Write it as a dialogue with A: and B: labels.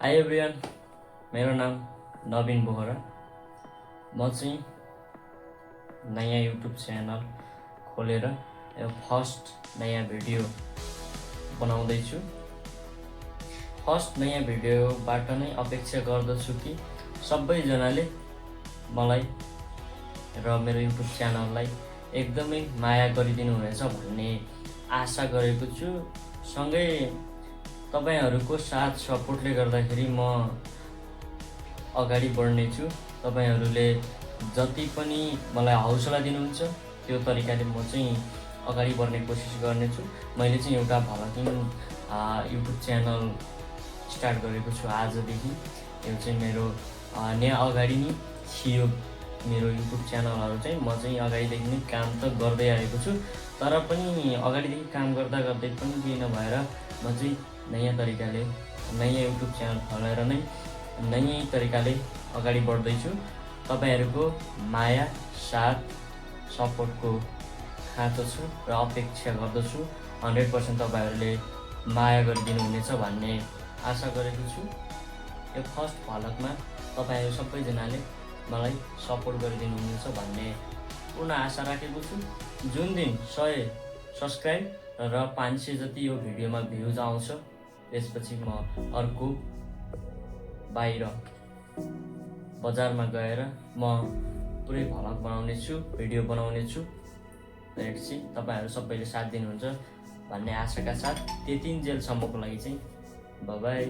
A: High everyone, मेरो नाम नवीन बोहरा। म चाहिँ नयाँ युट्युब च्यानल खोलेर फर्स्ट नयाँ भिडियो बनाउँदैछु। फर्स्ट नयाँ भिडियोबाट नै अपेक्षा गर्दछु कि सबैजनाले मलाई र मेरो युट्युब च्यानललाई एकदमै माया गरिदिनु हुनेछ भन्ने आशा गरेको छु। सँगै तपाईहरूको साथ सपोर्टले गर्दाखेरि म अगाडि बढ्नेछु। तपाईहरूले जति पनि मलाई हौसला दिनुहुन्छ त्यो तरिकाले म चाहिँ अगाडि बढ्ने कोसिस गर्नेछु। मैले चाहिँ एउटा भलकिङ युट्युब च्यानल स्टार्ट गरेको छु आजदेखि। यो चाहिँ मेरो नयाँ अगाडि नै थियो। मेरो युट्युब च्यानलहरू चाहिँ म चाहिँ अगाडिदेखि नै काम त गर्दै आएको छु, तर पनि अगाडिदेखि काम गर्दा गर्दै पनि केही नभएर म चाहिँ नयाँ तरिकाले नयाँ युट्युब च्यानल खोलेर नै नयाँ तरिकाले अगाडि बढ्दैछु। तपाईहरूको माया, साथ, सपोर्टको खाँचो छु र अपेक्षा गर्दछु। 100% तपाईहरूले माया गरिदिनु हुनेछ भन्ने आशा गरेको छु। यो फर्स्ट भलकमा तपाईहरू सबैजनाले मलाई सपोर्ट गरिदिनु हुनेछ भन्ने पूर्ण आशा राखेको छु। जुन दिन 100 सब्सक्राइब र 500 जति यो भिडियोमा भ्युज आउँछ, त्यसपछि म अर्को बाहिर बजारमा गएर म पुरै भलक बनाउने छु, भिडियो बनाउने छु। लेट्स सी तपाईहरू सबैले साथ दिनुहुन्छ भन्ने आशाका साथ त्यतिन्जेलसम्मको लागि चाहिँ बाइ बाइ।